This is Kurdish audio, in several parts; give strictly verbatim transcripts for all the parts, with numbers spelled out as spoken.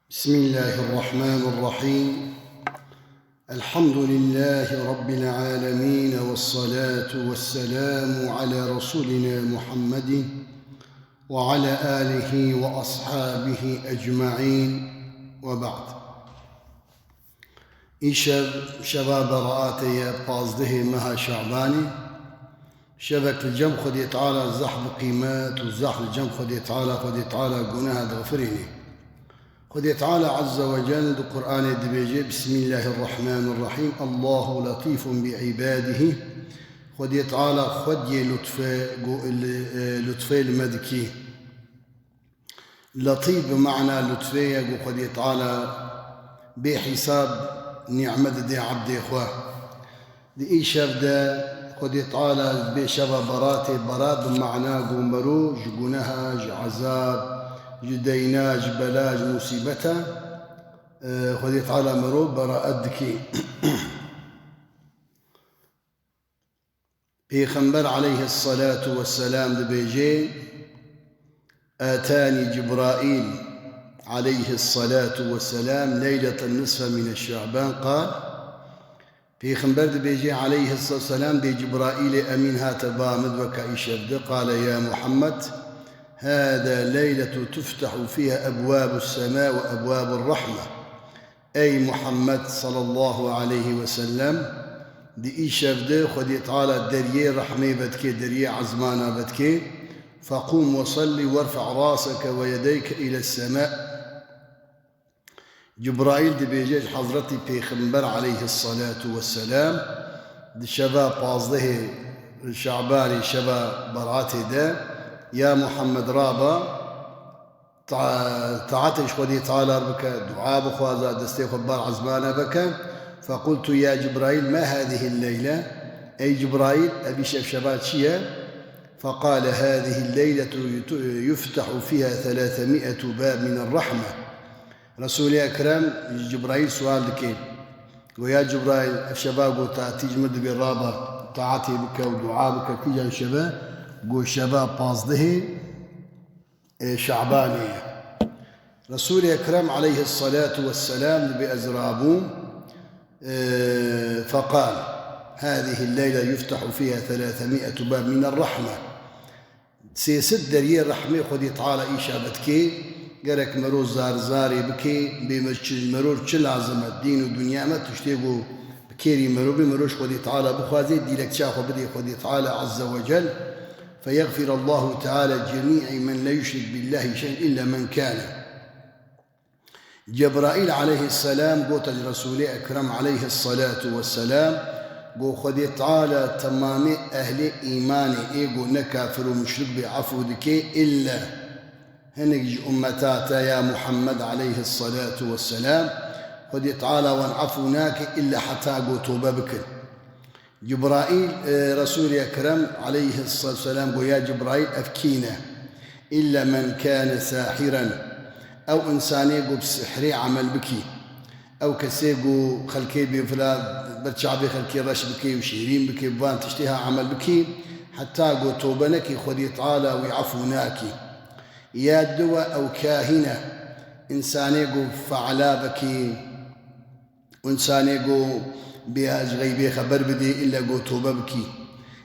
بسم الله الرحمن الرحيم. الحمد لله رب العالمين، والصلاة والسلام على رسولنا محمد وعلى آله وأصحابه أجمعين، وبعد. Îşev şeva Beraatê ye, pazdehê meha Şabanê. Şevek li cem Xwedê Teala zehf bi qîmet û zehf li cem Xwedê Teala, Xwedê Teala guneha dixifirînê. Xwedê Teala Azze ve Cel di Qur'anê dibêje, Bismillahirrahmanirrahîm, Allahu letîfun bi îbadihî. Xwedê Teala xwediyê lutfe, go-, li-, e, lutfê li me dikî. Letîf bi mana lutfê ye, ku Xwedê Teala bê hîsab nîmet didê ebdê xwe. Di îşev de Xwedê Teala bê şeva Beratê, berat bi mana ku mero ji guneha, ji ezab, ji deyna, ji bela, ji musîbeta, e, Xwedê Teala mero beraet dikê. Pêxember aleyhisselatu vesselam dibêje, Atani Cibrail aleyhisselatu vesselam leyleten nisfe mine Şaban qal. Pêxember dibêje aleyhisselatu vesselam, bê Cibrailê Emîn hate ba min di weka îşev de, qale ya Muhammed, hâdâ leyletu tuftehu fîha ebwâbus semâ ve ebwâbur rahme. Ey Muhammed sallallahu aleyhi ve sellem, di îşev de Xwedê Teala deriyê rehmê vedikê, deriyê ezmana vedikê. Feqûm ve salli werfe' raseke ve yedeyke ile sema. Cibraîl dibêje ji Hezretî Pêxember aleyhissalatu vesselam, di şeva pazdehê Şabanê, şeva Beratê de, ya Muhammed raba, Ta-, taetê ji Xwedê Teala bike, dua bixwaze, destê xwe bar ezmana bike. Fequltu ya Cibraîl, ma hâzihil leyle? Ey Cibraîl, ev îşev şeva çi ye? Feqale, hâzihil leyletu yuftehu fîha selâsemîetu bab miner rahme. Resûlê Ekrem ji Cibraîl sual dike. Go ya Cibraîl, ev şeva go taetî ji min dibê raba, taetê bike û dua bike, kîjan şeve? Go şeva pazdehê e, Şabanê ye. Resûlê Ekrem aleyhissalatu vesselam dibê ez rabûm, e, feqal, hâzihil leyle yuftehu fîha selâsemîetu bab miner rahme. Sê sed deriyê rehmê Xwedê Teala îşa vedikê, gerek mero zar zarê bikê, bê mer çi, mero çi lazim e, dîn û dinya me tiştê ku bi kêrî mero bê, mero ji Xwedê Teala bixwazê, dîlekça xwe bidê Xwedê Teala Azze ve Cel. Feyexfirallahu Teala cemî'î men le yuşrik billahi şey'en illa men kâne. Cebraîl aleyhisselam gote ji Resûlê Ekrem aleyhissalatu vesselam, go Xwedê Teala temamê ehlê îmanê ê go ne kafir û muşrik bê efû dike, illa hinek ji ummeta te ya Muhammed aleyhissalatu vesselam, Xwedê Teala wan efû nake illa heta go tobe bikin. Cibraîl, e, Resûlê Ekrem aleyhissalatu vesselam go ya Cibraîl, ev kî ne? Illa men kâne sâhiren. Ew însanê go bi sihrê emel bikî. Ew kesê go xelkê bê vila ber çavê xelkê reş bikê û şêrîn bikê, bi van tiştê ha emel bikî, heta go tobe nekî, Xwedê Teala wî efû nakî. Ya diwe ew kahîn e, însanê go fe'la bikî, însanê go bê ji xeybê xeber bidê, îlle go tobe bikî.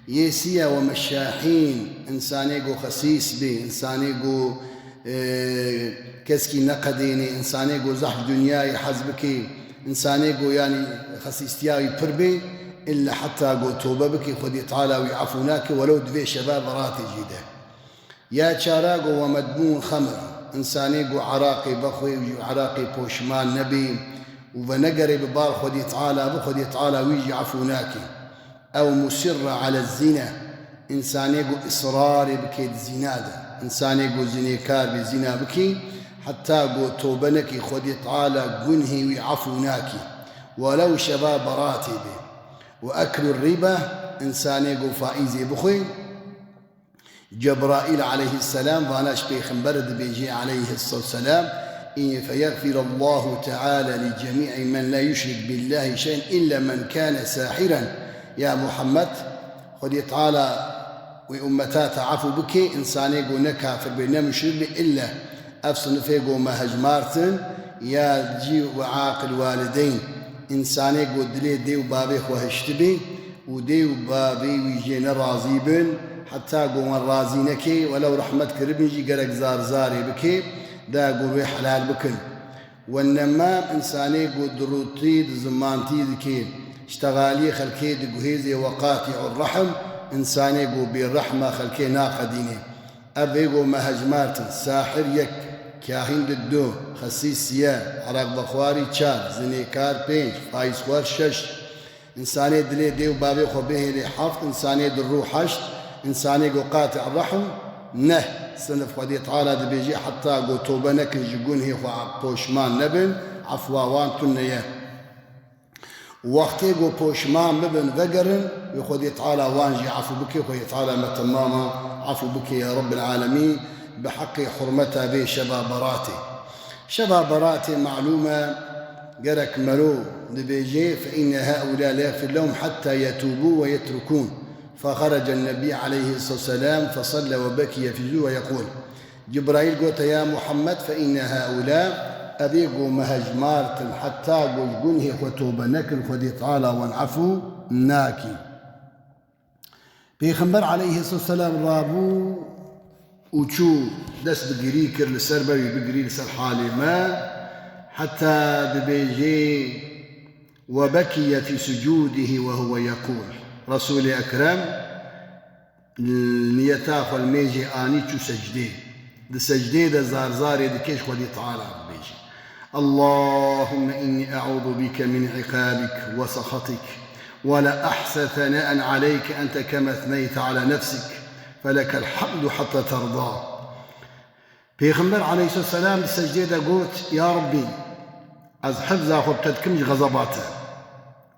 Yê sî ye we meşahîn, însanê go xesîs bê, însanê go, e, keskî neqedênê, însanê go zehf dinyayê hez bikê, însanê go, yanî, xesîstiya wî pir bê, îlle heta go tobe bikê, Xwedê Teala wî efû nake, welew di vê şeva Beratê jî de. Ya çara go we medmûn xemr, însanê go eraqê vexwê û ji eraqê poşman nebê û venegerê bi bar Xwedê Teala bi, Xwedê Teala wî jî efû nake. Ew musirre ale zîne, însanê go israrê bike di zîna de, însanê go zînêkar bê, zîna bikî, heta go tobe nekî, Xwedê Teala gunhê wî efû nakî. Welew şeva Beratê bê. Û eklu rîbe, însanê go faîzê bixwê, Cebraîl aleyhisselam vana ji Pêxember dibêje aleyhisselam, ê, feyexfirallahu teala li cemî'î men la yuşrik billahi şey'en illa men kâne sâhiren. Ya Muhammed, Xwedê Teala wê ummeta te efû bike, însanê go ne kafir bê, ne muşrik bê, îlle ev sinifê go me hejmartin, Ya cî we aqil walideyn, însanê ku dilê dê û bavê xwe hiştibî û dê û bavê wî jê ne razî bin, heta ku wan razî nekê, welew rehmet kiribin jî gerek zar zarê bikê, da ku wê helal bikin. Wenema însanê ku dirûtî di zimantî dikê, ştexaliyê xelkê diguhêzê we qatî'u rehm, însanê ku bêrehma xelkê naqedînê. Ev ê ku me hejmartin, sahir yek, kahîn di du, xesîs siyeh, ereqvexwarî çar, zinêkar pênc, faîzxwar şeş. Însanê dilê dê û bavê xwe bihêlê heft, însanê di rû heşt, însanê ku qatî rehm neh. Sinif Xwedê Teala dibêje, heta ku tobe nekin ji gunhê xwe poşman nebin, efwa wan tune ye. Wextê ku poşman bibin, vegerin, wê Xwedê Teala wan jî efû bike, Xwedê Teala me temama efû bike ya Rabbil Alemîn, bi heqê hurmeta vê şeva Beratê. Şeva Beratê malûm e, gerek mero dibêje, "Fe inne haula la yagfir lehum hatta yetûbû ve yetrukûn." Fe xerece Nebî aleyhisselam fe selle ve bekiye fî zû ve yeqûl. Cibraîl gote, "Ya Muhammed, fe inne haula, evê ku me hejmartin, heta ku ji gunhê xwe tobe nekin, Xwedê Teala wan efû nakî." Pêxember aleyhisselam rabû û çû dest bi girî kir li ser me, wî bigirî li ser halê me, heta dibêjê, "Ve bekiye fî sucûdihî ve huve yekûl." Resûlê Ekrem niyeta xwe li mêjê anî, çû secdê. Di secdê de zar zarê dikê, ji Xwedê Teala dibêjî, "Allahümme inni e'udu bike min iqabik ve sahatik ve la ahse senaen aleyke ente kema seneyte ala nefsik, felekel hamdu hatta terda." Pêxember aleyhisselam di secdê de got, "Ya Rabbî, ez hifza xwe bi te dikim ji xezeba te."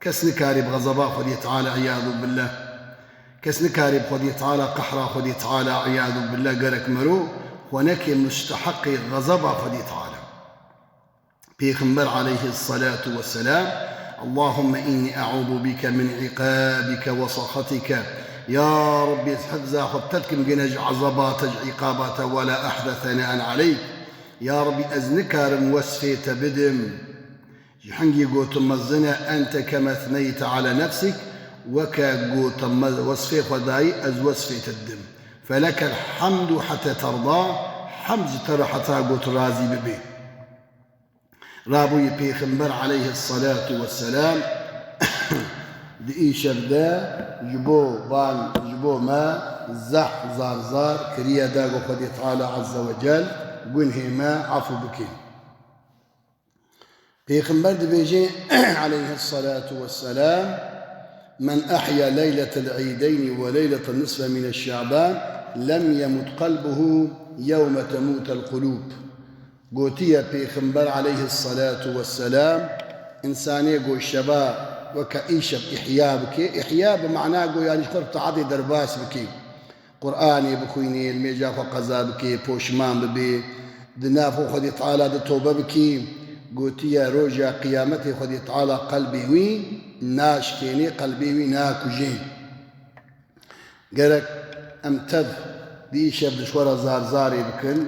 Kes nikarî bi xezeba Xwedê Teala, iyadu billah. Kes nikarî bi Xwedê Teala, qehra Xwedê Teala, iyadu billah, gerek mero xwe neke musteheqê xezeba Xwedê Teala. Pêxember aleyhisselatu vesselam, "Allahümme inni e'udu bike min iqabike ve sahatike." Ya Rabbî, ez hifza xwe bi te dikim gene ji ezaba te, ji iqaba te, "Ve la ahse senaen aleyk." Ya Rabbî, ez nikarim wesfê te bidim. Ji hingî gotin mezin e, "Ente kema seneyte ala nefsik", weke gotin me-, wesfê xwe dayî, ez wesfê te didim. "Felekel hamdu hatta terda", hemd ji te re heta got razî bibê. Rabûyî Pêxember aleyhisselatu vesselam di îşev de ji bo van, ji bo me zehf zar zar kiriye, da ku Xwedê Teala Azze ve Cel gunhê me efû bike. Pêxember dibêje aleyhisselatu vesselam, "Men ahya leyletel îdeyni ve leyletel nisfe mine şaban, lem yemut kalbuhu yewme temutel kulûb." Gotiye Pêxember aleyhisselatu vesselam, însanê ku şeva weke îşev îhya bike, îhya bi mana ku yanî ji xwe bi taetê derbas bike. Qur'anê bixwînê, li mêja xwe qeza bikê, poşman bibê, di nav xwe Xwedê Teala de tobe bikî, gotiye roja qiyametê Xwedê Teala qelbê wî naşkênê, qelbê wî nakujê. Gerek em tev di îşev di ji xwe re zar zarê bikin,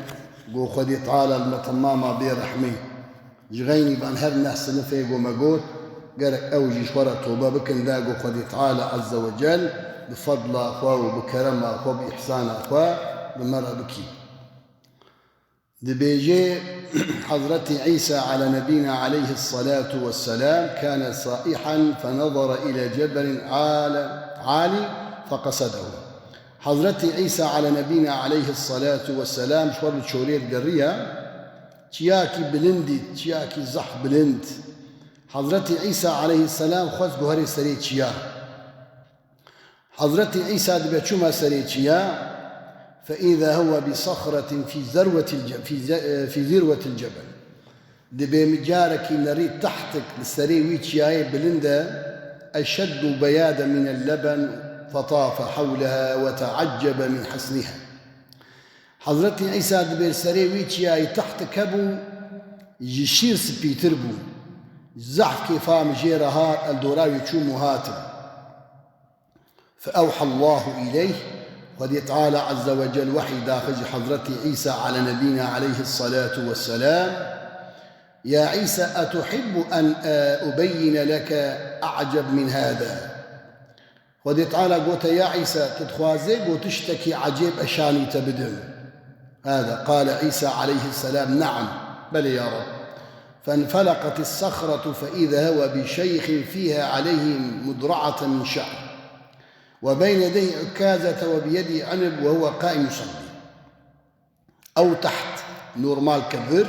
go Xwedê Teala li me temama bê rehmê. Ji xeynî van her neh sinifê ku me got, gerek ew jî ji xwe re tobe bikin, da ku Xwedê Teala Azze ve Cel bi fedla xwe û bi kerema xwe, bi îhsana xwe bi me re bikî. Dibêje Hezretî Îsa ala nebîna aleyhisselatu vesselam, kane saihan fenezere ila cebelin ala, alî feqesedehu. Hezretî Îsa ala nebîna aleyhisselatu vesselam ji xwe bi çolê digeriya, çiyakî bilind dît, çiyakî zehf bilind. Hezretî Îsa aleyhisselam xwest guherê serê çiya. Hezretî Îsa dibe çûma serê çiya, fe îza huwe bi sahretin fî zerwetil ce-, fî ze-, fî zirwetil cebel. Dibê min carekî nerî tehtik li serê wî çiyayê bilind e, eşeddu beyade minel leben, fetafe hewleha ve teeccebe min hesniha. Hezretî Îsa dibê li serê wî çiyayî tehtik hebû, ji şîr spîtir bû. Zehf kêfa min jê re hat, el dora wî çûm û hatim. Fe ewha Allahu îleyh, Xwedê Teala Azze ve Cel wehy daxist ji Hezretî Îsa ala nebîna aleyhisselatu vesselam. يا عيسى، أتحب أن أبين لك أعجب من هذا؟ Xwedê Teala gote, ya Îsa, tu dixwazê ku tiştekî ecêb eşanî te bidim? هذا. قال عيسى عليه السلام: نعم، بلى يا رب. فانفلقت الصخرة فإذا هو بشيخ فيها عليه مدرعة من شعر، وبين يديه عكازة وبيده عنب وهو قائم يصلي. Ew teht normal kevir,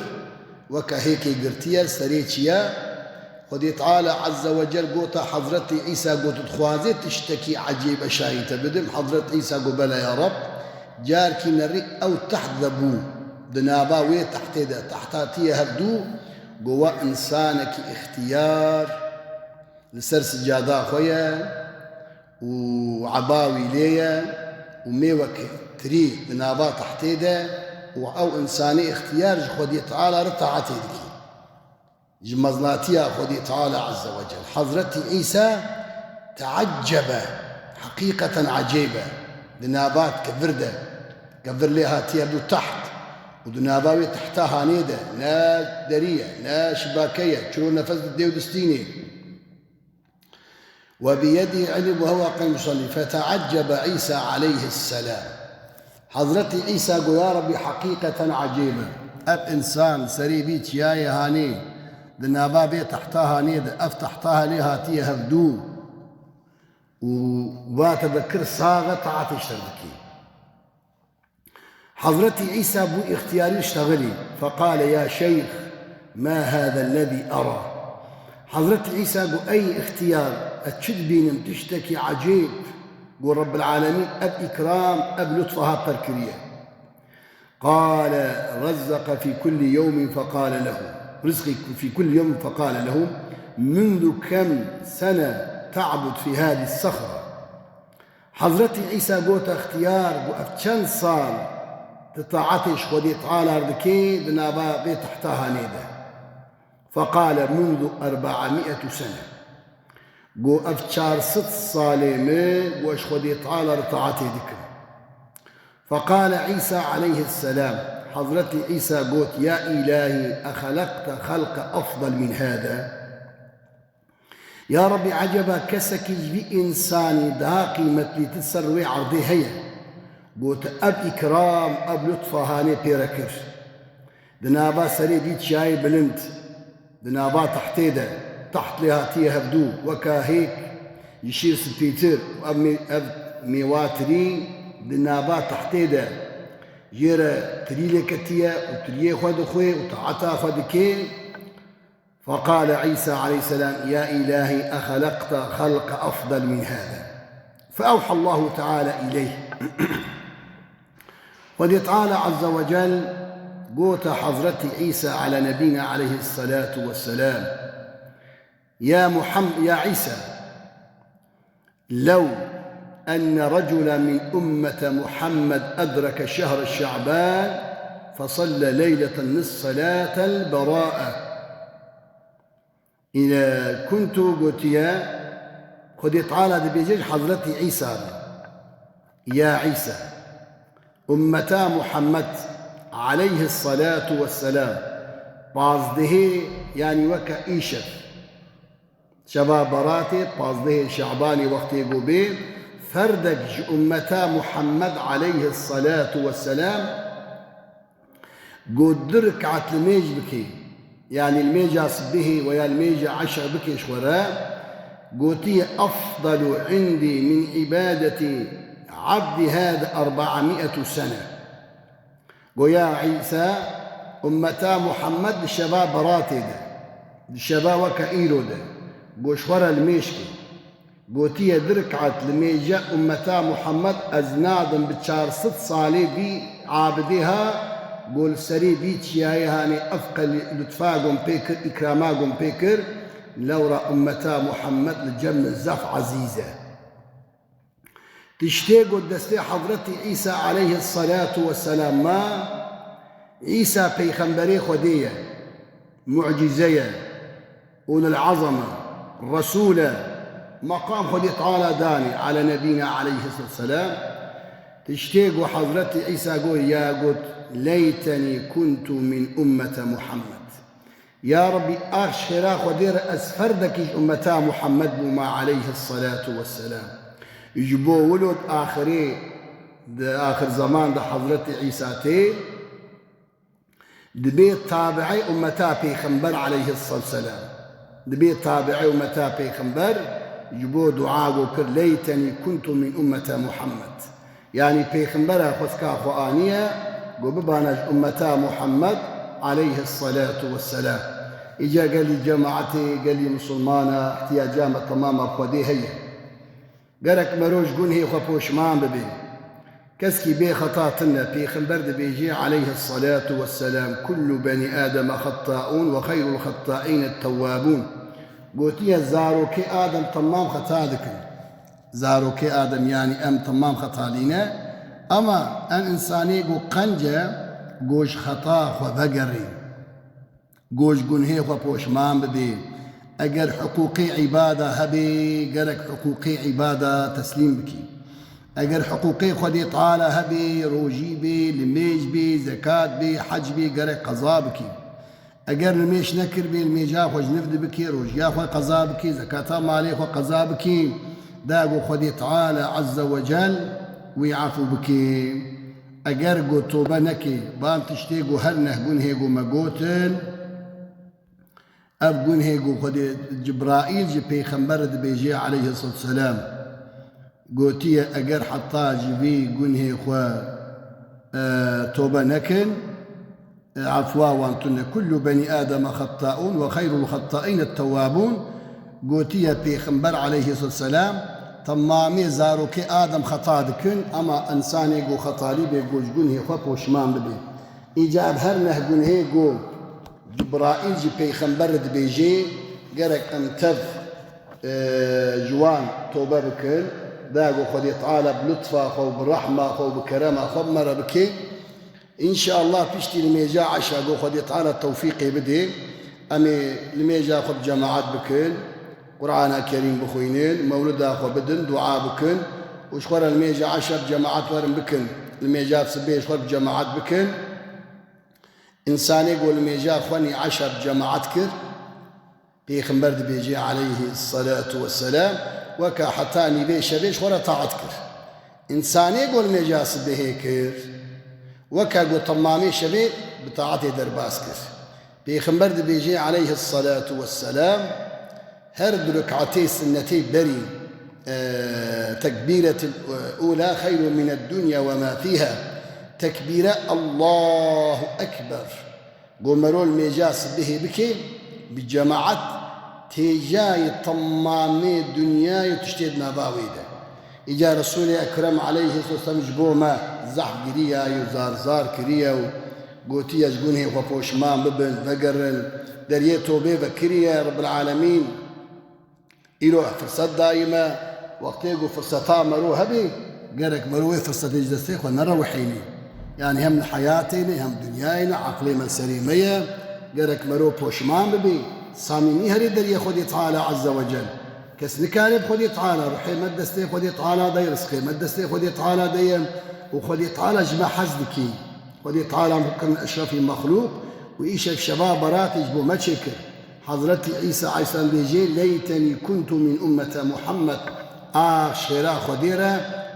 weke hêkê girtiye, serê çiye. Xwedê Teala Azze ve Cel gote Hezretî Îsa, got, dixwazê tiştekî ecêb eşayî te bidim? Hezret Îsa got, bele ya Reb. Carkî nerî ew teht de bû. Di nava wê tehtê de, tehta tiye hevdû, got, we însanekî îxtiyar li ser sicada xwe ye û eba wî lê ye û mêwek tirî di nava tehtê de û ew însanê îxtiyar ji Xwedê Teala re taetê dike. Ji meznatiya Xwedê Teala Azze ve Cel. Hezretî Îsa teeccebe, heqîqeten ecêb e. Di nava kevir de, kevir lê hatiye bû teht û di nava wê tehta hanê de, ne derî ye, ne şibake ye, çiro nefes didê û distînê. وبيده عنب وهو قائم يصلي، فتعجب عيسى عليه السلام. Hezretî Îsa got, ya Rebî, heqîqeten ecêb e. Ev însan serê vî çiyayê hanê, di nava vê tehta hanê de, ev tehta hanê hatiye hevdû û wate vekir sax e, taetê ji te dikê. Hezretî Îsa bû îxtiyarî ştexilî. فقال يا شيخ ما هذا الذي أرى؟ Hezretî Îsa got, ey îxtiyar, ez çi dibînim, tiştekî ecêb. Got, Rebbil Alemîn ev îkram, ev lutfa hat te kiriye. قال رزق في كل يوم فقال له، رزقي في كل يوم فقال له، منذ كم سنة تعبد في هذه الصخرة؟ Hezretî Îsa gote, îxtiyar, got, ev çend sal tu taetê ji Xwedê Teala re dikê di nava vê tehta hanê de? فقال منذ أربعمائة سنة. Got, ev çar sed salê min got ez ji Xwedê Teala re taetê dikim. فقال عيسى عليه السلام، Hezretî Îsa got, يا إلهي أخلقت خلقا أفضل من هذا؟ Ya Rebî, eceba kesekî ji vî însanî daha qîmetlî tu ser wê erdê heye? Got, ev îkram, ev lutfa hanê pê re kir. Di nava serê vî çiyayê bilind, di nava tehtê de, teht lê hatiye hevdû, weka hêk ji şîr spîtir û ev mê-, ev mêwatirî di nava tehtê de jê re tirî lê ketiye û tiriyê xwe dixwê û taeta xwe dikê. فقال عيسى عليه السلام، يا إلهي أخلقت خلق أفضل من هذا؟ فأوحى الله تعالى إليه. Xwedê Teala Azze ve Cel gote Hezretî Îsa ala nebîna aleyhisselatu vesselam, ya Muham-, ya Îsa, لو أن رجلا من أمة محمد أدرك شهر شعبان فصلى ليلة النصف صلاة البراءة. Îne kuntu gotiye, Xwedê Teala dibêje ji Hezretî Îsa re, ya Îsa, ummeta Muhammed aleyhisselatu vesselam, pazdehê, yanî weke îşev, şeva Beratê, pazdehê Şabanê wextê ku bê, ferdek ji ummeta Muhammed aleyhisselatu vesselam got du rik'et li mêj bikê, yanî li mêja sibihê veya li mêja eşrê bikê ji xwe re, gotiye, أفضل عندي من عبادة عبدي هذا أربعمائة سنة. Go ya Îsa, ummeta Muhammed di şeva Beratê de, di şeva weke îro de, go ji xwe re li mêj kê. Gotiye, du rik'et li mêja ummeta Muhammed ez nadim bi çar sed salê vî abidê ha, go li serê vî çiyayê hanê ev qelî lutfa gom pê kir, îkrama gom pê kir, lewra ummeta Muhammed li cem min zaf ezîz e. Tiştê got destê Hezretî Îsa aleyhisselatu vesselam ma, Îsa peyxemberê Xwedê ye, mucîze ye, ulul azam e, resûl e, meqam Xwedê Teala danê, ala nebîna aleyhisselam. Tiştê got Hezretî Îsa got, ya got, leytenî kuntu min ummete Muhammed. Ya Rabbî, ax ji xêra Xwedê re ez ferdekî ji ummeta Muhammed bûma aleyhis salatu vesselam. Ji bo wilo di axirê, di axir zeman de Hezretî Îsa tê, dibê tabi'ê ummeta Pêxember aleyhis salatu vesselam. Dibê tabi'ê ummeta Pêxember, ji bo dua go kir, "Leytenî kuntu min ummeta Muhammed." Yanî Pêxembera xwestka xwe aniye, go bibana ji ummeta Muhammed aleyhis salatu vesselam. Îca gelî cemaetê, gelî misilmana, ihtiyaca me temama bi Xwedê heye. Gerek mero ji gunhê xwe poşman bibe. Keskî bê xeta tune, Pêxember dibêje aleyhis salatu vesselam, "Kullu benî Ademe xettaun ve xeyrul xettaîne tewwabun." Gotiye, zarokê Adem temam xeta dikin. Zarokê Adem, yanî em temam xetalî ne, ama en însanê go qenc e, go ji xeta xwe vegerî, go ji gunhê xwe poşman bibê. Eger hiqûqê îbada hebê, gerek hiqûqê îbada teslîm bikî. Eger hiqûqê Xwedê Teala hebê, rojî bê, limêj bê, zekat bê, hec bê, gerek qeza bikî. Eger nimêj nekiribê, nimêja xwe ji niv dibikê, rojiya xwe qeza bikê, zekata malê xwe qeza bikê, da go Xwedê Teala Azze ve Cel wî efû bikê. Eger go tobe nekê, ban tiştê go her neh gunhê go me gotin, ev gunhê go Xwedê Cibraîl ji Pêxember re dibêje aleyhisselatu vesselam, gotiye, eger heta ji vî gunhê xwe, e, tobe nekin, Efwa wan tune. Kullu benî Ademe xettaun ve xeyrul xettaîne tewwabun. Gotiye Pêxember aleyhisselam, temamê zarokê Adem xeta dikin, ama însanê go xetalî bê, go ji gunhê xwe poşman bibê. Îca ev her neh gunhê go Cibraîl ji Pêxember re dibêje, gerek em tev, e, ji wan tobe bikin, da go Xwedê Teala bi lutfa xwe û bi rehma xwe û bi kerema xwe bi me re bike. Înşeallah piştî nimêja eşa go Xwedê Teala tewfîqê bidê, em ê nimêja xwe bi cemaet bikin, Qur'ana Kerîm bixwînin, mewlida xwe bidin, dua bikin û ji xwe re nimêja eşa bi cemaet werin bikin. Nimêja sibê ji xwe bi cemaet bikin. Însanê go nimêja xwenî eşa bi cemaet kir, Pêxember dibêje aleyhî selatu vesselam, weka heta nîvê şevê ji xwe re taet kir. Însanê go nimêja sibehê kir, weka go temamê şevê bi taetê derbas kir. Pêxember dibêje aleyhî selatu vesselam, her du rekatê sinnetê berî, e, tekbîretil ula xeyrun mined dunya ve ma fîha. Tekbîre Allahu Ekber. Go mero nimêja sibihê bike bi cemaet, têjayê temamê dinyayê tiştê di nava wê de. Îca Resûlê Ekrem aleyhisselam ji bo me zehf giriyaye û zar zar kiriye û gotiye, ji gunhê xwe poşman bibin, vegerin, deriyê tobê vekiriye Rebbil Alemîn. Îro firset dayî me, wextê ku firseta mero hebî, gerek mero wê firsetê ji destê xwe nerewihînî. Yanî hem li heyatê ne, hem dinyayê ne, eqlê me serê me ye, gerek mero poşman bibî, samîmî herê deriyê Xwedê Teala Azze ve Cel. Kes nikare bi Xwedê Teala, ruhê me destê Xwedê Teala de ye, rizqê me destê Xwedê Teala de ye û Xwedê Teala ji me hez dikî. Xwedê Teala me kirin eşrefî mexlûq û îşev şeva beratê ji bo me çêkir. Hezretî Îsa aleyhisselam bêjê, "Leytenî kuntu min ummete Muhammed." Ax ji xêra Xwedê re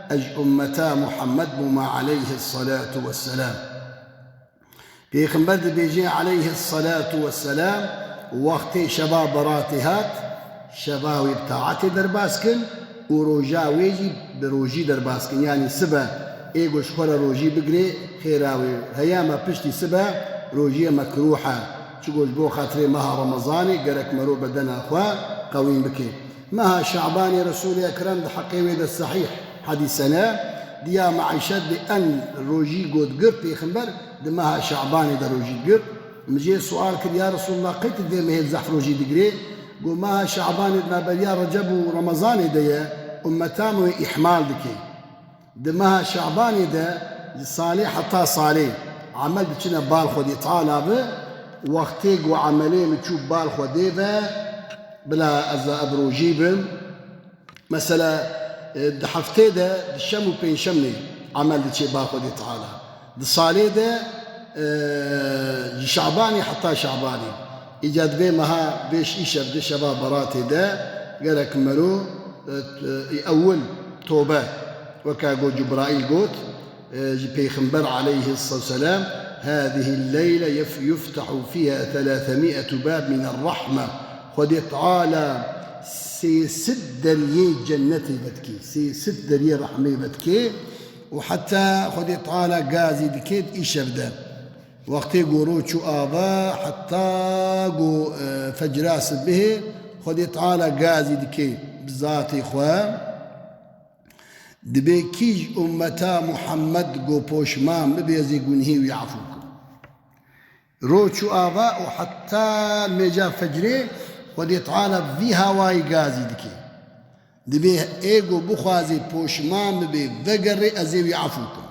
ez ji ummeta Muhammed bûma aleyhi salatu vesselam. Pêxember dibêjê aleyhi salatu vesselam, wextê şeva beratê hat, şeva wê bi taetê derbas kin û roja wê jî bi rojî derbas kin. Yanî sibe ê ku ji xwe re rojî bigirê, xêra wê heye, ma piştî sibe rojiyê mekrûh e. Çigo ji bo xatirê meha Remezanê gerek mero bedena xwe qewîn bike. Meha Şabanê Resûlê Ekrem di heqê wê de sehîh hedîse ne. Diya me Eyşe dê en rojî got girt Pêxember di meha Şabanê de rojî girt. Min jê sual kir, ya Resûlullah, qey tu dê mehê zehf rojî digirê? Got, meha Şabanê di navberiya Receb û Remezanê de ye, ummeta min wê îhmal dike. Di meha Şabanê de ji salê heta salê emel diçine bal Xwedê Teala ve, wextê ku emelê min çû bal Xwedê ve, bila ez ev rojî bim. Mesela, e, di heftê de di şem û pêncşemê emel diçê bal Xwedê Teala. Di salê de, e, ji Şabanê heta Şabanê. Îca di vê meha, vê îşev di şeva Beratê de gerek mero, e, e, ewil tobe, weke ku Cibraîl got, e, ji Pêxember aleyhisselatu vesselam, "Hâzihil leyle yef-, yuftehu fîha selâsemîetu bab minel rahme." Xwedê Teala sê sed deriyê cennetê vedikê, sê sed deriyê rehmê vedikê û heta Xwedê Teala gazî dikê di îşev de. Wextê ku roj çû ava, heta ku, e, fecra sibihê, Xwedê Teala gazî dike bi zatê xwe. Dibê kî ji ummeta Muhammed ku poşman bibe, ez ê gunhê wî efû bikim. Roj çû ava û heta mêja fecrê Xwedê Teala vî hawayî gazî dike. Dibê ê ku bixwazê poşman bibe, vegerê, ez ê wî efû bikim.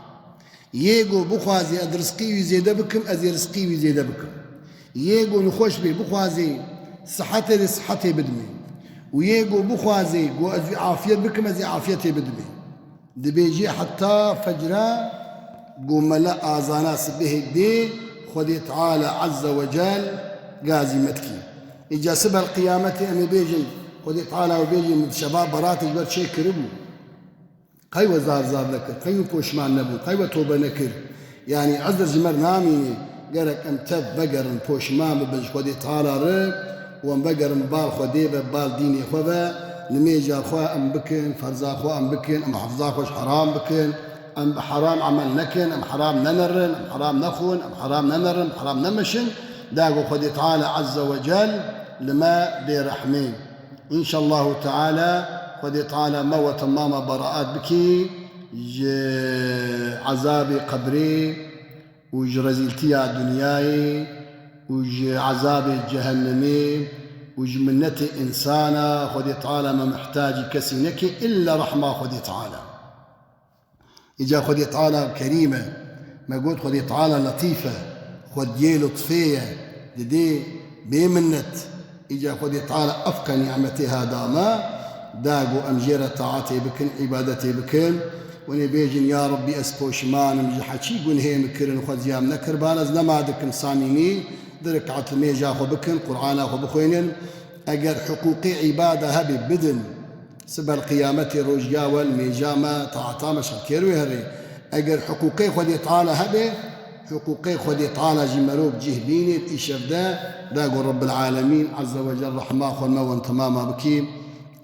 Yê ku bixwazê ez rizqî wî zêde bikim, ez ê rizqî wî zêde bikim. Yê ku nixweş bê, bixwazê sihetê de sihetê bidimê. Û yê ku bixwazê ku ez wî afiyet bikim, ez ê afiyetê bidimê. Dibêjê heta fecra ku mele azana sibihê dê, Xwedê Teala Azze ve Cel gazî me dikî. Îca sibel qiyametê em ê bêjin, Xwedê Teala û bêjin, min şeva Beratê ji ber çê kiribû. Qey we zar zar nekir, qey we poşman nebû, qey we tobe nekir. Yanî ezir ji me re namînê, gerek em tev vegerin, poşman bibin ji Xwedê Teala re û em vegerin bal Xwedê ve, bal dînê xwe ve, nimêja xwe em bikin, ferza xwe em bikin, em hefza xwe ji heram bikin. Em bi heram emel nekin, em heram nenerin, em heram nexwin, em heram nenerin, em heram nemişin, da ku Xwedê Teala Azze ve Cel li me bê rehmê. Înşallahu Teala Xwedê Teala me we temama beraat bikî ji ezabê qebrê û ji rezîltiya dinyayê û ji ezabê cehennemê û ji minnetê însana. Xwedê Teala me mihtacî kesî nekê illa rehma Xwedê Teala. Îca Xwedê Teala Kerîm e. Me got Xwedê Teala Letîf e. Xwediyê lutfê ye. Didê bê minnet. Îca Xwedê Teala ev qe nîmetê ha da me, da ku em jê re taetê bikin, îbadetê bikin. Hûn ê bêjin, ya Rebbî, ez poşman im ji heçî gunhê min kirin, xweziyam nekir, bal ez nema dikim samîmî, di rik'et nimêja xwe bikin, Qur'ana xwe bixwênin. Eger hiqûqê îbada hebe, bidin. Sibel qiyametê rojya we li mêja me, taeta me şerkêr wê herê. Eger hiqûqê Xwedê Teala hebe, hiqûqê Xwedê Teala jî merov cih bînê, îşev de, da ku Rebbil Alemîn Azze ve Cel rehma xwe me wan temama bikî.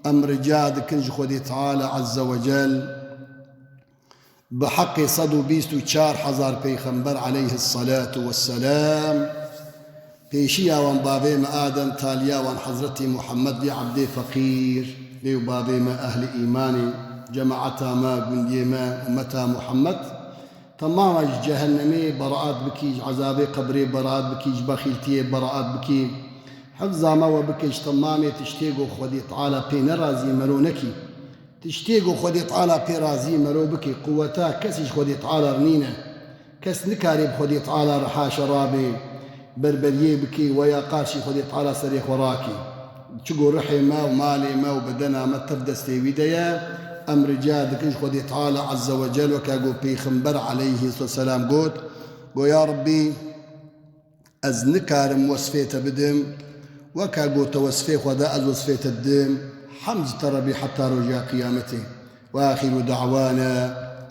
Em rica dikin ji Xwedê Teala Azze ve Cel, bi heqê sed û bîst û çar hezar peyxember aleyhisselatu vesselam, pêşiya wan bavê me Adem, taliya wan Hezretî Muhammed vî ebdê feqîr, lê û bavê me ehlî îmanê, cemaeta me, gundiyê me, ummeta Muhammed, temama ji cehennemê beraat bikî, ji ezabê qebrê beraat bikî, ji bexîltiyê beraat bikî. Hifza me we bike ji temamê tiştê ku Xwedê Teala pê nerazî mero nekî. Tiştê ku Xwedê Teala pê razî mero bike, quweta kesî ji Xwedê Teala re nîne. Kes nikare bi Xwedê Teala re haşa rabe, berberiyê bike, weya qarşî Xwedê Teala serê xwe rake. Çi ku rihê me û malê me û bedena me tev destê wî de ye, em rica dikin ji Xwedê Teala Azze ve Cel, weke ku Pêxember aleyhî selam got, got, ya Rebbî, Ez nikarim wesfê te bidim, weke ku te wesfê xwe da, ez wesfê te didim. Hemd ji te re bî heta roja qiyametê. Ve axiru da'wana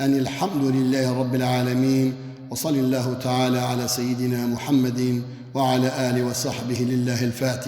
enil hamdu lillahi rabbil alemin. Ve sallallahu teala ala seyyidina Muhammedin ve ala ali ve sahbihi lillahi'l Fatiha.